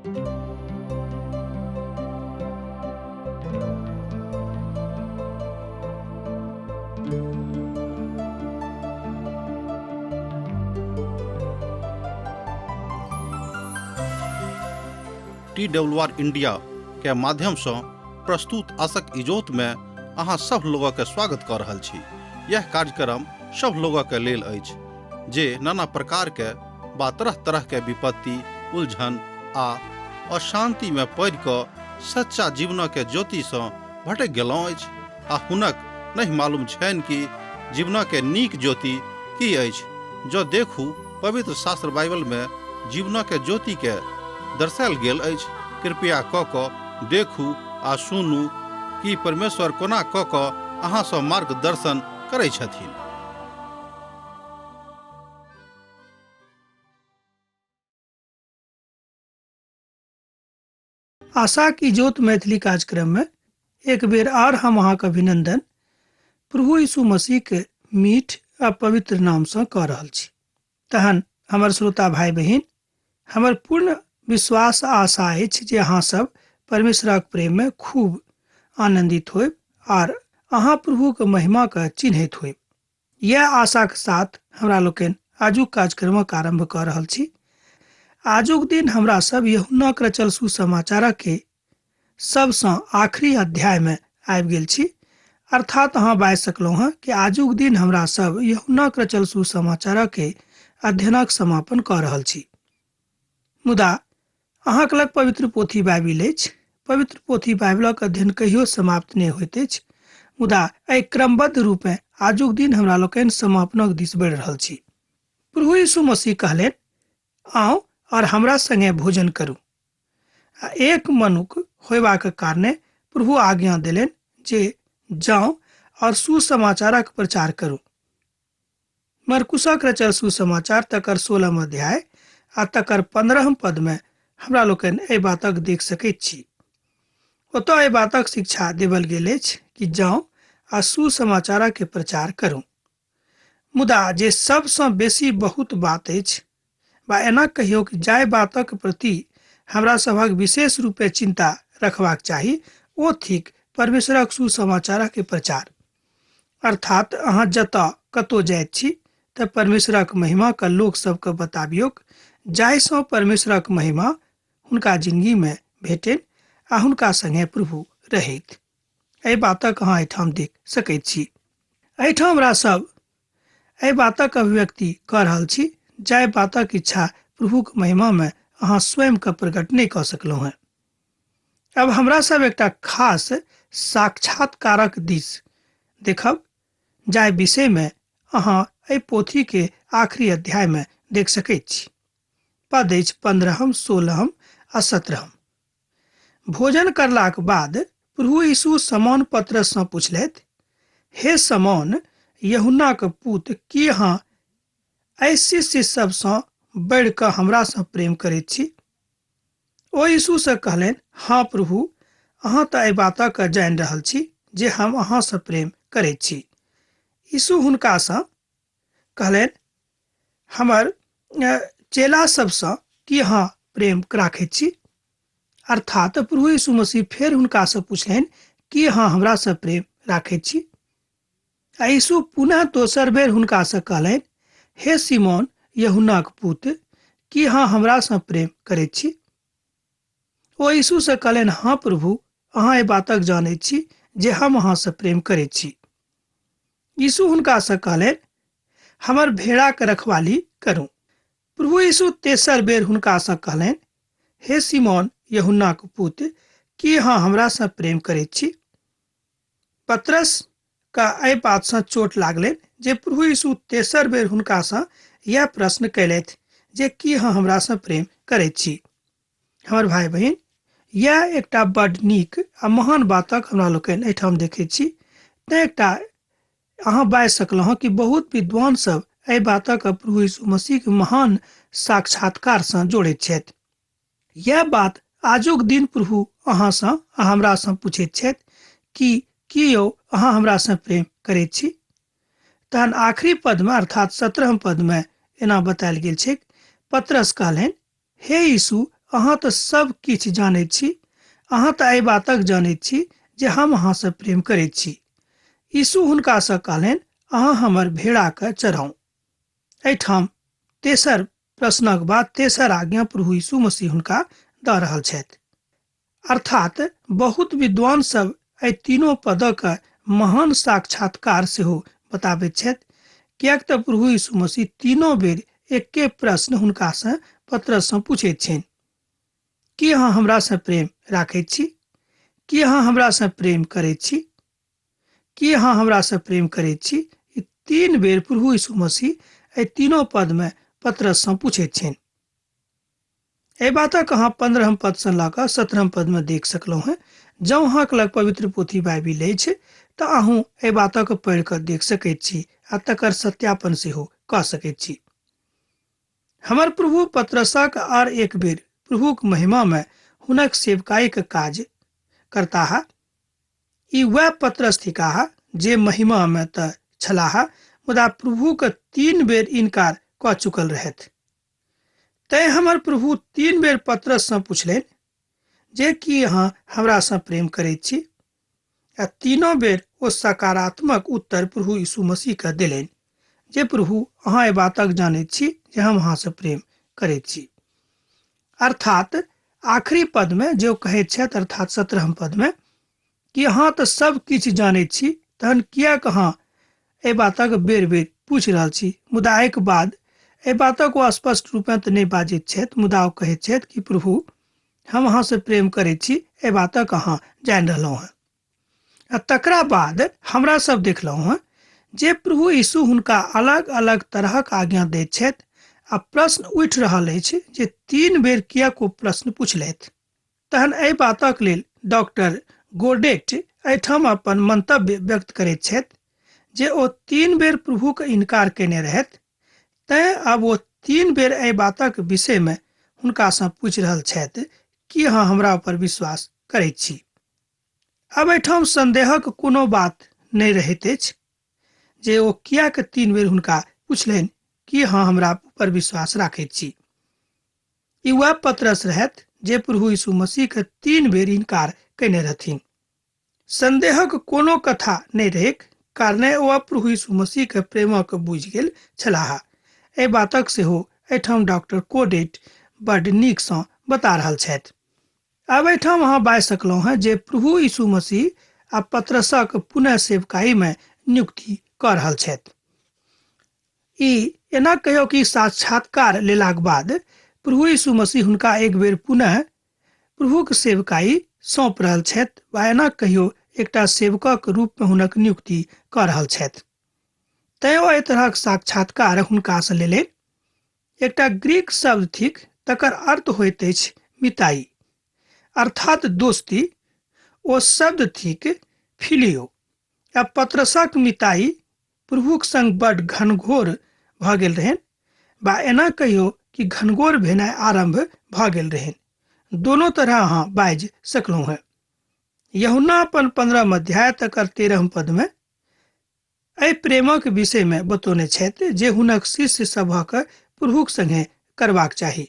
T W R India के माध्यम से प्रस्तुत आशक इजोत में अहाँ सब लोगक के स्वागत कऽ रहल छी। यह कार्यक्रम सब लोगक के लेल अछि जे नाना प्रकार के बा तरह तरह के विपत्ति, उलझन आ अशांति में पड़ि कऽ सच्चा जीवन के ज्योति सँ भटकि गेलहुँ अछि आ हुनक नहि मालूम छनि कि जीवन के नीक ज्योति की अछि। जँ देखू पवित्र शास्त्र बाइबल में जीवन के ज्योति के दर्शायल गेल अछि। कृपया कऽ कऽ देखू आ सुनू कि परमेश्वर कोना कऽ कऽ अहाँ सँ मार्गदर्शन करै छथिन। आशा की ज्योत मैथिली कार्यक्रम में एक बेर आर हम अहाँके अभिनंदन प्रभु यीशु मसीह के मीठ आ पवित्र नाम से कऽ रहल छी। तहन हमर श्रोता भाई बहिन, हमर पूर्ण विश्वास आ आशा अछि जे अहाँ सब परमेश्वरक प्रेम में खूब आनंदित होइब आर अहाँ प्रभु के महिमा के चिन्हैत होइब। यह आशा के साथ हमरा लोकनि आजुक कार्यक्रमक आरंभ कऽ रहल छी। आजुक दिन हमरा सब यूहन्नाक रचल सुसमाचारक के सबसँ आखिरी अध्याय में आबि गेल छी। अर्थात अहाँ बाजि सकलहुँ हँ कि आजुक दिन हमरा सब यूहन्नाक रचल सुसमाचारक के अध्ययनक समापन कऽ रहल छी। मुदा अहाँक लग पवित्र पोथी बाइबिल अछि। पवित्र पोथी बाइबिलक अध्ययन कहियो समाप्त नहि होइत अछि। मुदा एहि क्रमबद्ध रूपेँ आजुक दिन हमरा लोकनि समापनक दिस बढ़ि रहल छी। प्रभु यीशु मसीह कहलनि, आउ और हमरा संगे भोजन करू। आ एक मनुख होयबाक कारणे प्रभु आज्ञा देलनि जे जाउ और सुसमाचारक प्रचार करू। मरकुसक रचल सुसमाचार तकर 16 अध्याय आ तकर 15 पद में हमरा लोकनि एहि बातक देख सकैत छी। ओतऽ एहि बातक शिक्षा देवल गेल अछि कि जाउ आ सुसमाचारक के प्रचार करू। मुदा जे सबसँ बेसी बहुत बात अछि वा एना कहियौ कि जाहि बातक प्रति हमरा सभक विशेष रूपे चिंता रखबाक चाही ओ थिक परमेश्वरक सुसमाचारक के प्रचार। अर्थात अहाँ जतऽ कतौ जाइत छी तऽ परमेश्वरक महिमा के लोक सबके बताबियौक, जाहिसँ परमेश्वरक महिमा हुनका जिंदगी में भेटनि आ हुनका संगे प्रभु रहैत। एहि बातक अहाँ एहिठाम देख सकैत छी। एहिठाम हमरा सब एहि बातक अभिव्यक्ति कऽ रहल छी जाहि बातक इच्छा प्रभुक महिमा में अहाँ स्वयं के प्रकट नहि कऽ सकलहुँ हेँ। अब हमरा सब एकटा खास साक्षात्कारक दिस देखब जाहि विषय में अहाँ एहि पोथी के आखिरी अध्याय में देख सकैत छी। पद अछि 15, 16 आ 17। भोजन करलाक बाद प्रभु यीशु शमौन पतरस सँ पुछलथि, हे शमौन, यूहन्नाक पुत, की अहाँ एहि शिष्य सब सँ बढ़ि कऽ हमरा सँ प्रेम करैत छी? ओ यीशु सँ कहलनि, हाँ प्रभु, अहाँ तऽ एहि बातक जानि रहल छी जे हम अहाँ सँ प्रेम करैत छी। यीशु हुनका सँ कहलनि, हमर चेला सबसँ की अहाँ प्रेम राखैत छी? अर्थात प्रभु यीशु मसीह फेर हुनका सँ पुछलनि, की अहाँ हमरा सँ प्रेम राखैत छी? आ यीशु पुनः दोसर बेर हुनका सँ कहलनि, हे सिमोन, यूहन्नाक पुत, की अहाँ हमरा सँ प्रेम करैत छी? ओ यीशु सँ कहलनि, हाँ प्रभु, अहाँ एहि बातक जानैत छी जे हम अहाँ सँ प्रेम करैत छी। यीशु हुनका सँ कहलनि, हमर भेड़ाक रखवाली करू। प्रभु यीशु तेसर बेर हुनका सँ कहलनि, हे सिमोन, यूहन्नाक पुत, की अहाँ हमरा सँ प्रेम करैत छी? पतरस का एहि बात सँ चोट लागलनि जे प्रभु यीशु तेसर बेर हुनका सँ यह प्रश्न कयलथि जे की अहाँ हमरा सँ प्रेम करैत छी? हमर भाई बहिन, यह एकटा बड नीक आ महान बातक हमरा लोकनि एहिठाम देखैत छी। तें एकटा अहाँ बाजि सकलहुँ हँ कि बहुत विद्वान सब एहि बातक प्रभु यीशु मसीह के महान साक्षात्कार सँ जोड़ैत छथि। यह बात आजुक दिन प्रभु अहाँ सँ आ हमरा सँ पूछैत छथि कि की यौ अहाँ हमरा सँ प्रेम करैत छी? तहन आखिरी पद में अर्थात 17 पद में एना बतायल गेल छैक, पतरस कहलनि, हे यीशु, अहाँ तऽ सब किछु जानैत छी, अहाँ तऽ एहि बातक जानैत छी जे हम अहाँसँ प्रेम करैत छी। यीशु हुनकासँ कहलनि, अहाँ हमर भेड़ाके चराउ। एहिठाम तेसर प्रश्नक बाद तेसर आज्ञा प्रभु यीशु मसीह हुनका दऽ रहल छथि। अर्थात बहुत विद्वान सब एहि तीनों पदक महान साक्षात्कार सेहो बताबैत छथि, किएक तऽ प्रभु यीशु मसीह तीनों बेर एके प्रश्न हुनकासँ पत्रससँ पूछैत छनि, की अहाँ हमरासँ प्रेम राखैत छी? की अहाँ हमरासँ प्रेम करैत छी? की अहाँ हमरासँ प्रेम करैत छी? ई तीन बेर प्रभु यीशु मसीह एहि तीनों पदमे पत्रससँ पूछैत छनि। एहि बातक अहाँ 15 पदसँ लऽ कऽ 17 पदमे देख सकलहुँ हेँ। जँ अहाँके लग पवित्र पोथी बाइबिल अछि तऽ अहूँ एहि बातक पढ़ि कऽ देख सकैत छी आ तकर सत्यापन सेहो कऽ सकैत छी। हमर प्रभु पत्रसक आर एक बेर प्रभुक महिमामे हुनक सेवकाईक काज करताह। ई वएह पत्रस थिकाह जे महिमामे तऽ छलाह, मुदा प्रभुक 3 बेर इनकार कऽ चुकल रहथि। तैं हमर प्रभु 3 बेर पत्रससँ पुछलनि जे की अहाँ हमरासँ प्रेम करैत छी? आ तीनों बेर ओ सकारात्मक उत्तर प्रभु यीशु मसीहके देलनि जे प्रभु अहाँ एहि बातक जानैत छी जे हम अहाँसँ प्रेम करैत छी। अर्थात आखिरी पदमे जे ओ कहैत छथि, अर्थात 17 पदमे, कि अहाँ तऽ सब किछु जानैत छी, तहन किएक अहाँ एहि बातक बेर बेर पूछि रहल छी? मुदा एहिके बाद एहि बातक ओ स्पष्ट रूपेँ तऽ नहि बाजैत छथि, मुदा ओ कहैत छथि कि प्रभु हम अहाँसँ प्रेम करैत छी, एहि बातक अहाँ जानि रहलहुँ हेँ। आ तकरा बाद हमरा सब देखलहुँ हेँ जे प्रभु यीशु हुनका अलग अलग तरहक आज्ञा दैत छथि आ प्रश्न उठि रहल अछि जे 3 बेर किएक ओ प्रश्न पुछलथि। तहन एहि बातक लेल डॉक्टर गोडेट एहिठाम अपन मंतव्य व्यक्त करैत छथि जे ओ 3 बेर प्रभुक इनकार केने रहथि, तैं आब ओ 3 बेर एहि बातक विषयमे हुनकासँ पूछि रहल छथि कि अहाँ हमरा ऊपर विश्वास करैत छी। आब एहिठाम संदेहक कोनो बात नहि रहैत अछि जे ओ किएक 3 बेर हुनका पुछलनि कि अहाँ हमरा ऊपर विश्वास राखैत छी। ई वएह पत्रस रहथि जे प्रभु यीशु मसीह के 3 बेर इनकार केने रहथिन। संदेहक कोनो कथा नहि रहैक कारणे ओ प्रभु यीशु मसीह के प्रेमक बुझि गेल छलाह। एहि बातक सेहो एहिठाम डॉक्टर कोडेट बड नीकसँ बता रहल छथि। आब एहिठाम अहाँ बाजि सकलहुँ हेँ जे प्रभु यीशु मसीह आ पत्रसक पुनः सेवकाईमे नियुक्ति कऽ रहल छथि। ई एना कहियो कि साक्षात्कार लेलाक बाद प्रभु यीशु मसीह हुनका एक बेर पुनः प्रभुक सेवकाई सौंप रहल छथि वा एना कहियो एकटा सेवकक रूपमे हुनक नियुक्ति कऽ रहल छथि। तैं ओ एहि तरहक साक्षात्कार हुनकासँ लेलनि। एकटा ग्रीक शब्द थिक तकर अर्थ होइत अछि मिताई, अर्थात दोस्ती। ओ शब्द थिक फिलियो। आ पत्रसक मिताई प्रभुक संग बड घनघोर भऽ गेल रहनि, वा एना कहियो कि घनघोर भेनाइ आरंभ भऽ गेल रहनि। दोनो तरह अहाँ बाजि सकलहुँ हेँ। यूहन्ना अपन 15 अध्याय तकर 13 पदमे एहि प्रेमक विषयमे बतौने छथि जे हुनक शिष्य सभक प्रभुक संगे करबाक चाही।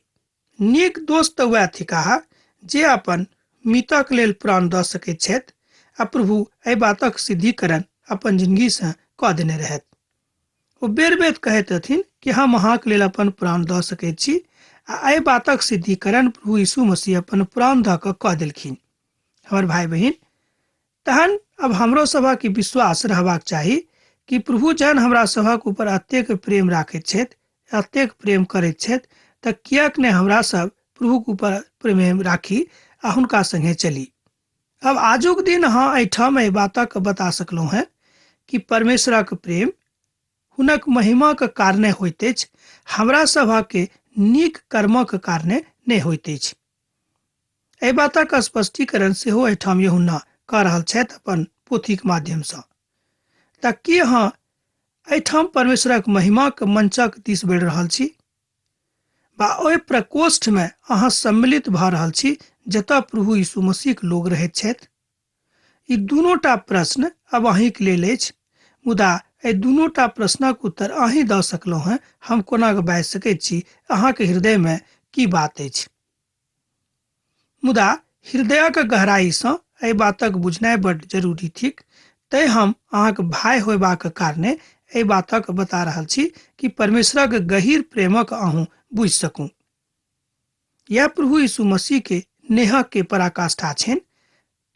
नीक दोस्त तऽ वएह थिकाह जे अपन मितक लेल प्राण दऽ सकैत छथि, आ प्रभु एहि बातक सिद्धिकरण अपन जिंदगीसँ कऽ देने रहथि। ओ बेर बेर कहैत रहथिन कि हम अहाँक लेल अपन प्राण दऽ सकैत छी, आ एहि बातक सिद्धिकरण प्रभु यीशु मसीह अपन प्राण दऽ कऽ कऽ देलखिन। हमर भाई बहिन, तहन अब हमरो सभक ई विश्वास रहबाक चाही कि प्रभु जहन हमरा सभक ऊपर अतेक प्रेम राखैत छथि, अतेक प्रेम करैत छथि, तऽ किएक नहि हमरा सब प्रभुक ऊपर प्रेम राखी आ हुनका संगे चली। अब आजुक दिन अहाँ एहिठाम एहि बातक बता सकलहुँ हेँ कि परमेश्वरक प्रेम हुनक महिमाक कारणे होइत अछि, हमरा सभक नीक कर्मक कारणे नहि होइत अछि। एहि बातक स्पष्टीकरण सेहो एहिठाम यूहन्ना कऽ रहल छथि अपन पोथीक माध्यमसँ। तऽ की अहाँ एहिठाम परमेश्वरक महिमाक मंचक दिस बढ़ि रहल छी वा ओहि प्रकोष्ठमे अहाँ सम्मिलित भऽ रहल छी जतऽ प्रभु यीशु मसीहक लोग रहैत छथि? ई दुनूटा प्रश्न अब अहींक लेल अछि, मुदा एहि दुनूटा प्रश्नक उत्तर अहीं दऽ सकलहुँ हेँ, हम कोना कऽ बाजि सकैत छी अहाँके हृदयमे की बात अछि। मुदा हृदयक गहराइसँ एहि बातक बुझनाइ बड्ड जरूरी थिक। तैँ हम अहाँक भाय होयबाक कारणे एहि बातक बता रहल छी कि परमेश्वरक गहीर प्रेमक अहूँ बुझि सकू। यह प्रभु यीशु मसीह के नेहक के पराकाष्ठा छनि,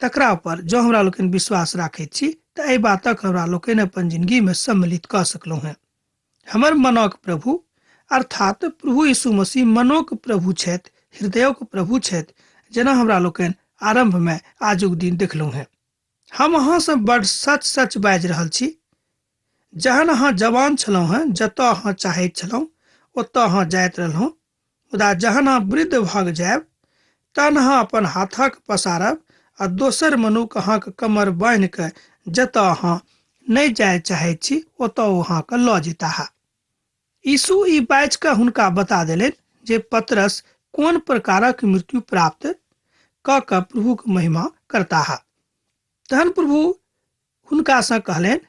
तकरा पर जँ हमरा लोकनि विश्वास राखैत छी तऽ एहि बातक हमरा लोकनि अपन जिंदगी में सम्मिलित कऽ सकलहुँ हेँ। हमर मनक प्रभु अर्थात प्रभु यीशु मसीह मनोक प्रभु छथि, हृदयक प्रभु छथि, जेना हमरा लोकनि आरंभ में आजुक दिन देखलहुँ हेँ। हम अहाँसँ बड सच सच बाजि रहल छी, जहन अहाँ जवान छलहुँ हेँ जतऽ अहाँ चाहैत छलहुँ ओतऽ अहाँ जाइत रहलहुँ, मुदा जहन अहाँ वृद्ध भऽ जायब तहन अहाँ अपन हाथक पसारब आ दोसर मनुख अहाँक कमर बान्हि कऽ जतऽ अहाँ नहि जाय चाहैत छी ओतऽ ओ अहाँके लऽ जेताह। यीशु ई बाजि कऽ हुनका बता देलनि जे पतरस कोन प्रकारक मृत्यु प्राप्त कऽ कऽ प्रभुक महिमा करताह। तहन प्रभु हुनकासँ कहलनि,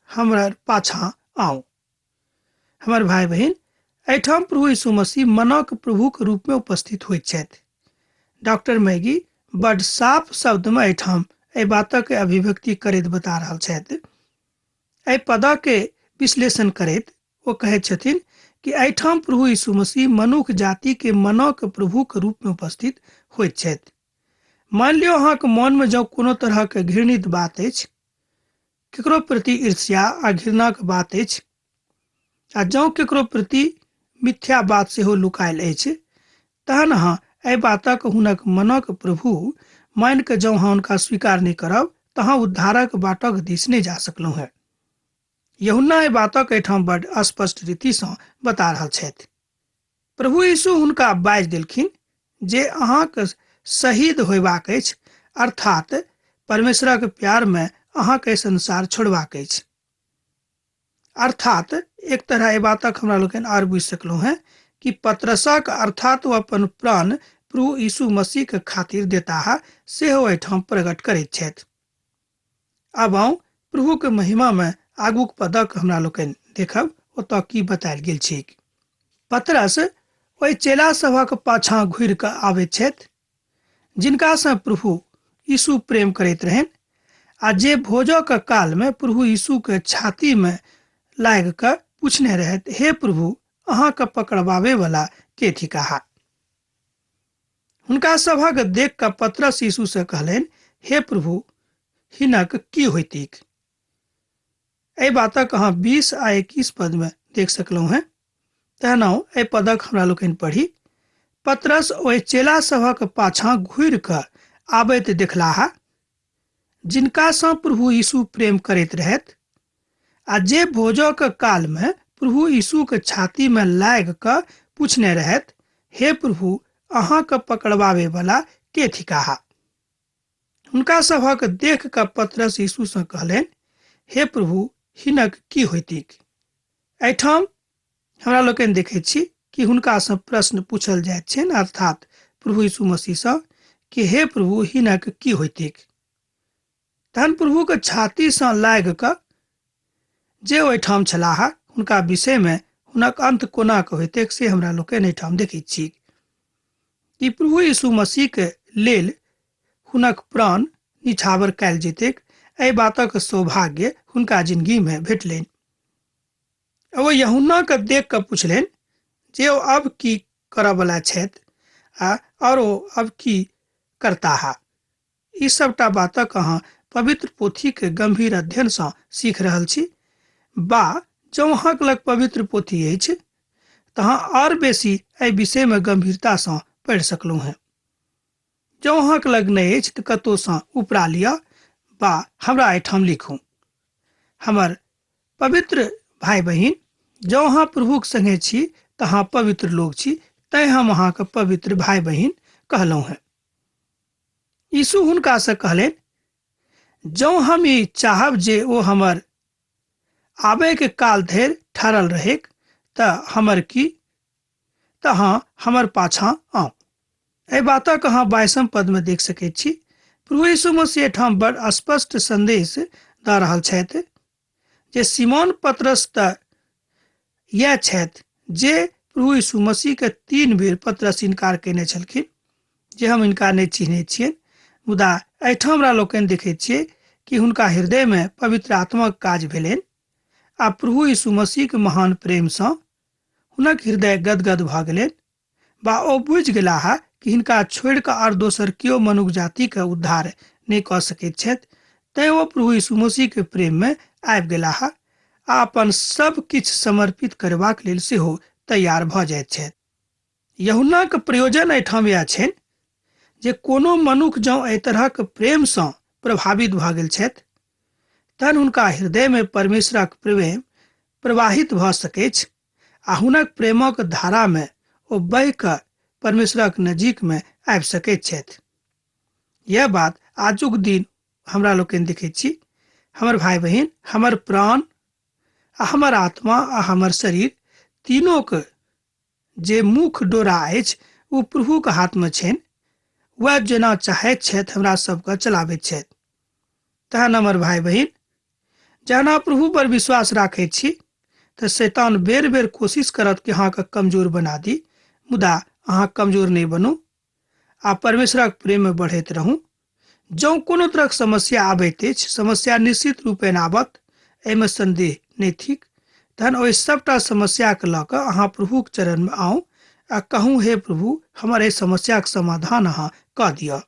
हमर पाछाँ आउ। हमर भाय बहिन, एहिठाम प्रभु यीशु मसीह मनक प्रभुक रूपमे उपस्थित होइत छथि। डॉक्टर मैगी बड साफ शब्दमे एहिठाम एहि बातक अभिव्यक्ति करैत बता रहल छथि। एहि पदके विश्लेषण करैत ओ कहैत छथिन कि एहिठाम प्रभु यीशु मसीह मनुख जाति के मनक प्रभुक रूप में उपस्थित होइत छथि। मान लियौ अहाँके मनमे जँ कोनो तरहके घृणित बात अछि, केकरो प्रति ईर्ष्या आ घृणाक बात अछि, आ जँ केकरो प्रति मिथ्या बात सेहो लुकायल अछि, तहन अहाँ एहि बातक हुनक मनक प्रभु मानि कऽ जँ अहाँ हुनका स्वीकार नहि करब तऽ अहाँ उद्धारक बाटक दिस नहि जा सकलहुँ हेँ। यहुन्ना एहि बातक एहिठाम बड स्पष्ट रीतिसँ बता रहल छथि। प्रभु यीशु हुनका बाजि देलखिन जे अहाँक शहीद होयबाक अछि, अर्थात परमेश्वरक प्यारमे अहाँके संसार छोड़बाक अछि। अर्थात एक तरह एहि बातक हमरा लोकनि आर बुझि सकलहुँ हेँ कि पत्रसक अर्थात ओ अपन प्राण प्रभु यीशु मसीहके खातिर देताह सेहो एहिठाम प्रकट करैत छथि। आब आउ प्रभुके महिमामे आगूक पदक हमरा लोकनि देखब ओतऽ की बतायल गेल छैक। पतरस ओहि चेला सभक पाछाँ घुरि कऽ आबैत छथि जिनकासँ प्रभु यीशु प्रेम करैत रहनि आ जे भोजक कालमे प्रभु यीशुके छातीमे लागि कऽ पूछने रहथि, हे प्रभु, अहाँके पकड़बाबै वाला के थिकाह? हुनका सभक देख कऽ पतरस यीशुसँ कहलनि, हे प्रभु, हिनक की होइतिक? एहि बातक अहाँ 20 आ 21 पदमे देख सकलहुँ हेँ। तहन एहि पदक हमरा लोकनि पढ़ी। पतरस ओहि चेला सभक पाछाँ घुरि कऽ आबैत देखलाह जिनकासँ प्रभु यीशु प्रेम करैत रहथि आ जे भोजक कालमे प्रभु यीशुके छातीमे लागि कऽ पूछने रहथि, हे प्रभु, अहाँके पकड़बाबै वाला के थिकाह? हुनका सभक देख कऽ पतरस यीशुसँ कहलनि, हे प्रभु, हिनक की होइतिक? एहिठाम हमरा लोकनि देखैत छी कि हुनकासँ प्रश्न पूछल जाइत छनि, अर्थात प्रभु यीशु मसीहसँ कि हे प्रभु, हिनक की होइतिक? तहन प्रभुके छातीसँ लागि कऽ जे ओहिठाम छलाह हुनका विषयमे हुनक अंत कोना कऽ होइतैक से हमरा लोकनि एहिठाम देखैत छी कि प्रभु यीशु मसीहके लेल हुनक प्राण निछावर कयल जेतैक, एहि बातक सौभाग्य हुनका जिंदगीमे भेटलनि। ओ यहुन्नाके देख कऽ पुछलनि जे ओ अब की करऽवला छथि आ आओर ओ अब की करताह। ई सबटा बातक अहाँ पवित्र पोथीके गंभीर अध्ययनसँ सीख रहल छी, बा जँ अहाँक लग पवित्र पोथी अछि तऽ अहाँ आओर बेसी एहि विषयमे गंभीरतासँ पढ़ि सकलहुँ हेँ। जँ अहाँक लग नहि अछि तऽ कतहुसँ उपरा लिअ बा हमरा एहिठाम लिखू। हमर पवित्र भाय बहिन, जँ अहाँ प्रभुक संगे छी तऽ अहाँ पवित्र लोक छी, तैँ हम अहाँके पवित्र भाय बहिन कहलहुँ हेँ। यीशु हुनकासँ कहलनि, जँ हम ई चाहब जे ओ हमर आबयके काल धरि ठहरल रहैक तऽ हमर की? तऽ अहाँ हमर पाछाँ आउ। एहि बातक अहाँ 22 पदमे देख सकैत छी। प्रभु यीशु मसीह एहिठाम बड़ स्पष्ट संदेश दऽ रहल छथि जे सिमोन पतरस तऽ इएह छथि जे प्रभु यीशु मसीहके 3 बेर पतरस इनकार कयने छलखिन, जे हम हिनका नहि चिन्हैत छियनि। मुदा एहिठाम हमरा लोकनि देखैत छियै कि हुनका हृदयमे पवित्र आत्माक काज भेलनि आ प्रभु यीशु मसीहके महान प्रेमसँ हुनक हृदय गदगद भऽ गेलनि बा ओ बुझि गेलाह कि हिनका छोड़ि कऽ आर दोसर केओ मनुख जातिके उद्धार नहि कऽ सकैत छथि। तैँ ओ प्रभु यीशु मसीहके प्रेममे आबि गेलाह आ अपन सब किछु समर्पित करबाक लेल सेहो तैयार भऽ जाइत छथि। यहुन्नाक प्रयोजन एहिठाम इएह छनि जे कोनो मनुख जँ एहि तरहक प्रेमसँ प्रभावित भऽ गेल छथि तहन हुनका हृदयमे परमेश्वरक प्रेम प्रवाहित भऽ सकैछ आ हुनक प्रेमक धारामे ओ बहि कऽ परमेश्वरक नजीकमे आबि सकैत छथि। यह बात आजुक दिन हमरा लोकनि देखैत छी। हमर भाई बहिन, हमर प्राण आ हमर आत्मा आ हमर शरीर तीनोके जे मुख डोरा अछि ओ प्रभुके हाथमे छनि। वएह जेना चाहैत छथि हमरा सबके चलाबैत छथि। तहन हमर भाई बहिन, जहन अहाँ प्रभु पर विश्वास राखैत छी तऽ शैतान बेर बेर कोशिश करत कि अहाँके कमजोर बना दी, मुदा अहाँ कमजोर नहि बनू आ परमेश्वरक प्रेममे बढ़ैत रहू। जँ कोनो तरहक समस्या आबैत अछि, समस्या निश्चित रूपेण आबत, एहिमे संदेह नहि थिक, तहन ओहि सभटा समस्याके लऽ कऽ अहाँ प्रभुक चरणमे आउ आ कहू, हे प्रभु, हमर एहि समस्याक समाधान अहाँ कऽ दिअ।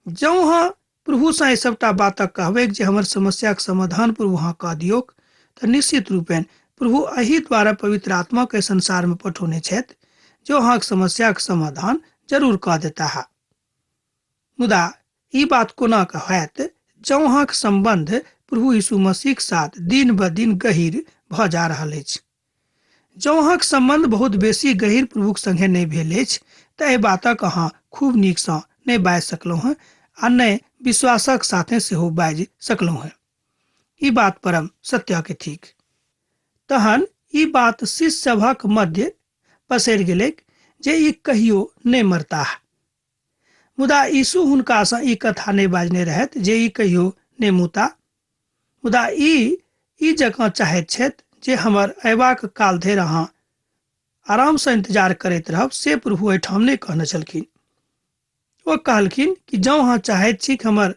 जँ अहाँ प्रभुसँ एहि सभटा बातक कहबैक जे हमर समस्याक समाधान प्रभु अहाँ कऽ दियौक, तऽ निश्चित रूपेण प्रभु एहि द्वारा पवित्र आत्माके संसारमे पठौने छथि जे अहाँक समस्याक समाधान जरूर कऽ देताह। मुदा ई बात कोना कऽ होयत जँ अहाँक सम्बन्ध प्रभु यीशु मसीहक साथ दिन ब दिन गहीर भऽ जा रहल अछि। जँ अहाँक सम्बन्ध बहुत बेसी गहीर प्रभुक संगे नहि भेल अछि तऽ एहि बातक अहाँ खूब नीकसँ नहि बाजि सकलहुँ हेँ आ नहि विश्वासक साथे सेहो बाजि सकलहुँ हेँ। ई बात परम सत्यके थिक। तहन ई बात शिष्य सभक मध्य पसरि गेलैक जे ई कहियो नहि मरताह। मुदा यीशु हुनकासँ ई कथा नहि बाजने रहथि जे ई कहियो नहि मुता, मुदा ई ई जकाँ चाहैत छथि जे हमर अयबाक काल धरि अहाँ आरामसँ इंतजार करैत रहब, से प्रभु एहिठाम नहि कहने छलखिन। ओ कहलखिन कि जँ अहाँ चाहैत छी कि हमर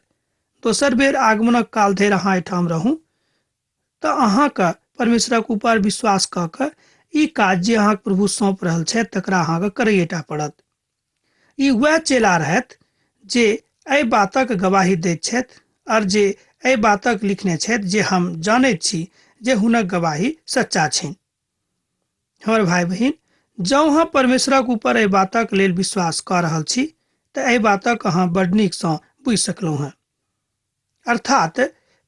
दोसर बेर आगमनक काल धरि अहाँ एहिठाम रहू, तऽ अहाँके परमेश्वरक ऊपर विश्वास कऽ कऽ ई काज जे अहाँके प्रभु सौंप रहल छथि तकरा अहाँके करैएटा पड़त। ई वएह चेला रहथि जे एहि बातक गवाही दैत छथि आओर जे एहि बातक लिखने छथि जे हम जानैत छी जे हुनक गवाही सच्चा छनि। हमर भाई बहिन, जँ अहाँ परमेश्वरक ऊपर एहि बातक लेल विश्वास कऽ रहल छी तऽ एहि बातक अहाँ बड नीकसँ बुझि सकलहुँ हेँ। अर्थात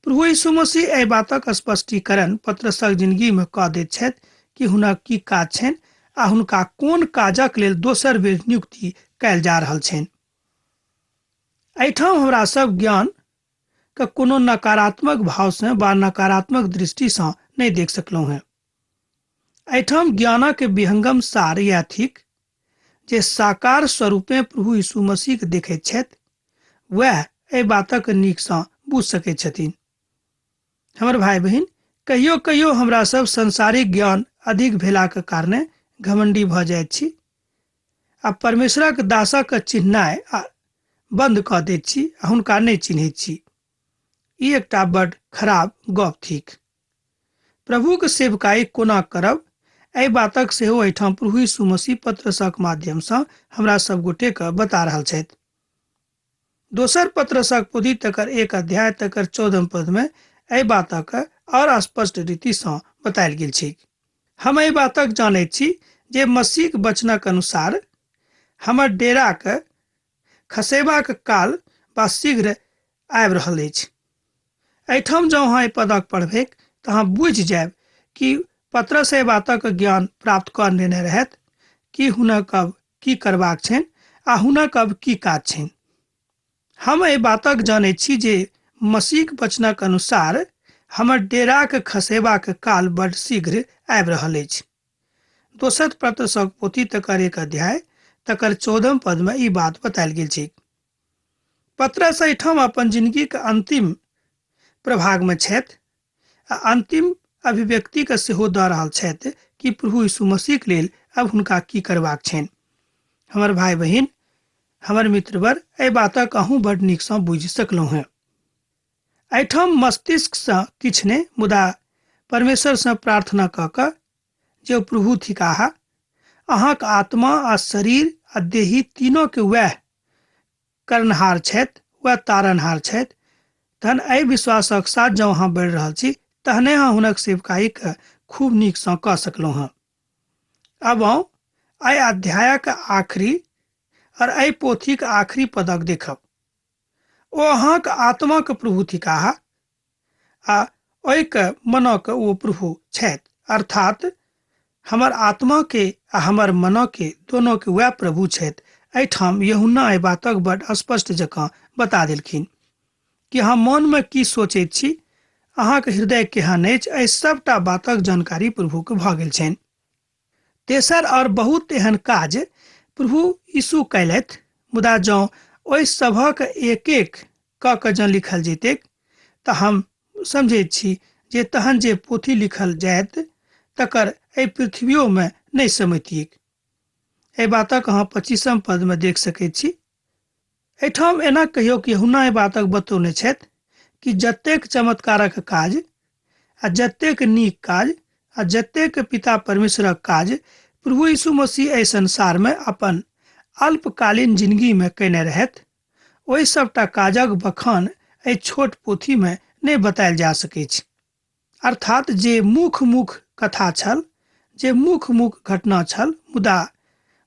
प्रभु यीशु मसीह एहि बातक स्पष्टीकरण पत्रसक जिंदगीमे कऽ दैत छथि कि हुनक की काज छनि आ हुनका कोन काजक लेल दोसर बेर नियुक्ति कयल जा रहल छनि। एहिठाम हमरा सब ज्ञान के कोनो नकारात्मक भावसँ वा नकारात्मक दृष्टिसँ नहि देख सकलहुँ हेँ। एहिठाम ज्ञानक विहंगम सार इएह थिक जे साकार स्वरूपे प्रभु यीशु मसीहके देखैत छथि वएह एहि बातक नीकसँ बुझि सकैत छथिन। हमर भाई बहिन, कहियो कहियो हमरा सब सांसारिक ज्ञान अधिक भेलाक कारणे घमंडी भऽ जाइत छी आ परमेश्वरक दासक चिन्हनाइ बंद कऽ दैत छी आ हुनका नहि चिन्हैत छी। ई एकटा बड खराब गप थिक। प्रभुक सेवकाई कोना करब एहि बातक सेहो एहिठाम प्रभु यीशु मसीह पत्रसक माध्यमसँ हमरा सब गोटेके बता रहल छथि। दोसर पत्रसक पोथी तकर 1 अध्याय तकर 14 पदमे एहि बातक आओर स्पष्ट रीतिसँ बतायल गेल छै। हम एहि बातक जानैत छी जे मसीहक वचनक अनुसार हमर डेराक खसेबाक काल बा शीघ्र आबि रहल अछि। एहिठाम जँ अहाँ एहि पदक पढ़बैक तऽ अहाँ बुझि जायब कि पतरस एहि बातक ज्ञान प्राप्त कऽ लेने रहथि कि हुनक अब की करबाक छनि आ हुनक अब की काज छनि। हम एहि बातक जानैत छी जे मसीहक वचनक अनुसार हमर डेराक खसेबाक काल बड शीघ्र आबि रहल अछि। दोसर पत्रसक पोथी तकर 1 अध्याय तकर 14 पदमे ई बात बतायल गेल छै। पत्रस एहिठाम अपन जिंदगीक अंतिम प्रभागमे छथि आ अंतिम अभिव्यक्तिके सेहो दऽ रहल छथि कि प्रभु यीशु मसीहक लेल अब हुनका की करबाक छनि। हमर भाई बहिन, हमर मित्रवर, एहि बातक अहूँ बड नीकसँ बुझि सकलहुँ हेँ। एहिठाम मस्तिष्कसँ किछु नहि, मुदा परमेश्वरसँ प्रार्थना कऽ कऽ जे ओ प्रभु थिकाह, अहाँक आत्मा आ शरीर आ देही तीनोके वएह करनहार छथि, वएह तारनहार छथि। तहन एहि विश्वासक साथ जँ अहाँ बढ़ि रहल छी तहने अहाँ हुनक सेवकाईके खूब नीकसँ कऽ सकलहुँ हँ। आब आउ एहि अध्यायक आखिरी आओर एहि पोथीक आखिरी पदक देखब। ओ अहाँक आत्माक प्रभु थिकाह आ ओहिके मनक ओ प्रभु छथि, अर्थात हमर आत्मा के आ हमर मन के दोनों के वएह प्रभु छथि। एहिठाम यूहन्ना एहि बातक बड स्पष्ट जकाँ बता देलखिन कि अहाँ मनमे की सोचैत छी, अहाँक हृदय केहन अछि, एहि सबटा बातक जानकारी प्रभुके भऽ गेल छनि। तेसर आओर बहुत एहन काज प्रभु यीशु कयलथि, मुदा जँ ओहि सभक एक एक कऽ कऽ जँ लिखल जैतैक तऽ हम समझैत छी जे तहन जे पोथी लिखल जायत तकर एहि पृथ्वियोमे नहि समैतियैक। एहि बातक अहाँ 25 पदमे देख सकैत छी। एहिठाम एना कहियौ कि यूहन्ना एहि बातक बतौने छथि कि जतेक चमत्कारक काज आ जतेक नीक काज आ जतेक पिता परमेश्वरक काज प्रभु यीशु मसीह एहि संसारमे अपन अल्पकालीन जिंदगीमे कयने रहथि, ओहि सबटा काजक बखान एहि छोट पोथीमे नहि बतायल जा सकैछ। अर्थात जे मुख मुख कथा छल, जे मुख मुख घटना छल, मुदा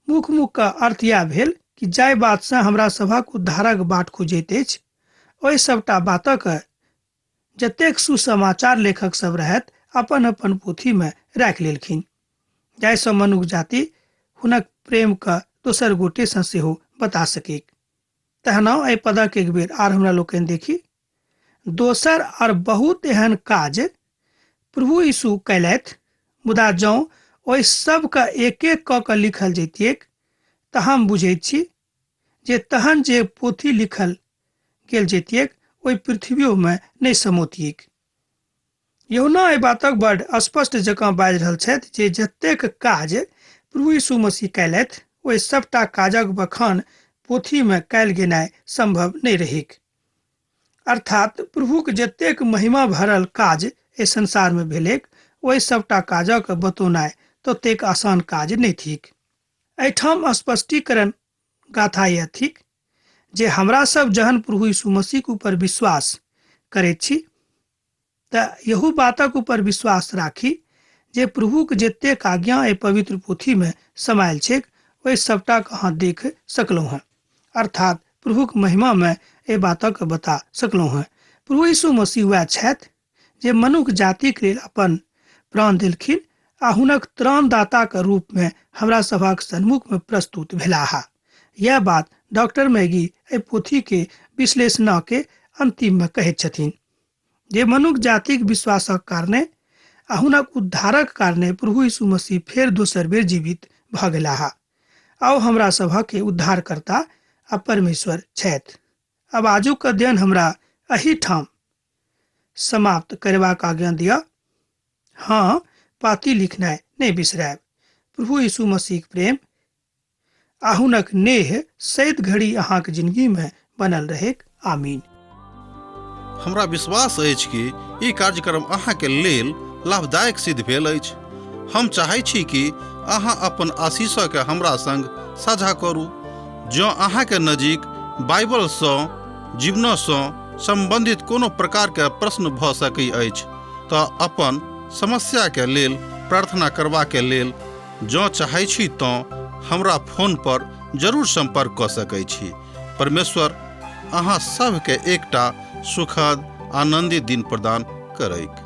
मुख मुख के अर्थ यह भेल कि जाहि बात से हमरा सभक उद्धारक बाट खुजैत अछि, ओहि सबटा बातक जतेक सुसमाचार लेखक सब रहथि अपन अपन पोथी में राखि लेलखिन, जाहिसँ मनुख जाति हुनक प्रेम के दोसर गोटे सँ सेहो बता सकै। तहना एहि पदक एक बेर आर हमरा लोकनि देखी। दोसर और बहुत एहन काज प्रभु यीशु कयलथि, मुदा जँ ओहि सबके एक एक कऽ कऽ लिखल जैतियैक तऽ हम बुझैत छी जे तहन जे पोथी लिखल गेल जैतियैक ओहि पृथ्वियोमे नहि समोतियैक। यूहन्ना एहि बातक बड स्पष्ट जकाँ बाजि रहल छथि जे जतेक काज प्रभु यीशु मसीह कयलथि ओहि सबटा काजक बखान पोथीमे कयल गेनाइ सम्भव नहि रहैक। अर्थात प्रभुक जतेक महिमा भरल काज एहि संसारमे भेलैक ओहि सबटा काजक बतौनाइ ततेक आसान काज नहि थिक। एहिठाम स्पष्टीकरण गाथा यह थिक जे हमरा सब जहन प्रभु यीशु मसीहक ऊपर विश्वास करैत छी तऽ यहू बातक ऊपर विश्वास राखी जे प्रभुक जतेक आज्ञा एहि पवित्र पोथीमे समायल छैक ओहि सबटाके अहाँ देख सकलहुँ हँ, अर्थात प्रभुक महिमामे एहि बातक बता सकलहुँ हँ। प्रभु यीशु मसीह वएह छथि जे मनुख जातिक लेल अपन प्राण देलखिन आ हुनक त्राणदाताक रूपमे हमरा सभक सन्मुखमे प्रस्तुत भेलाह। यह बात डॉक्टर मैगी एहि पोथीके विश्लेषणके अंतिममे कहैत छथिन जे मनुख जातिक विश्वासक कारणे आ हुनक उद्धारक कारणे प्रभु यीशु मसीह फेर दोसर बेर जीवित भऽ गेलाह। आउ हमरा सभक उद्धारकर्ता आ परमेश्वर छथि। अब आजुक अध्ययन हमरा एहि ठाम समाप्त करबाक आज्ञा दिअ। हाँ, पाती लिखनाइ नहि बिसरायब। प्रभु यीशु मसीहक प्रेम आ हुनक नेह सैद घड़ी अहाँक जिंदगी में बनल रहेक। आमीन। हमरा विश्वास अछि कि ई कार्यक्रम अहाँके लेल लाभदायक सिद्ध भेल अछि। हम चाहै छी कि अहाँ अपन आशीषके हमरा संग साझा करू। जँ अहाँके नजीक बाइबलसँ जीवनसँ सम्बन्धित कोनो प्रकारके प्रश्न भऽ सकै अछि तऽ अपन समस्याके लेल प्रार्थना करबाके लेल जँ चाहै छी तँ हमरा फोन पर जरूर सम्पर्क कऽ सकै छी। परमेश्वर अहाँ सभके एकटा सुखद आनन्दित दिन प्रदान करैक।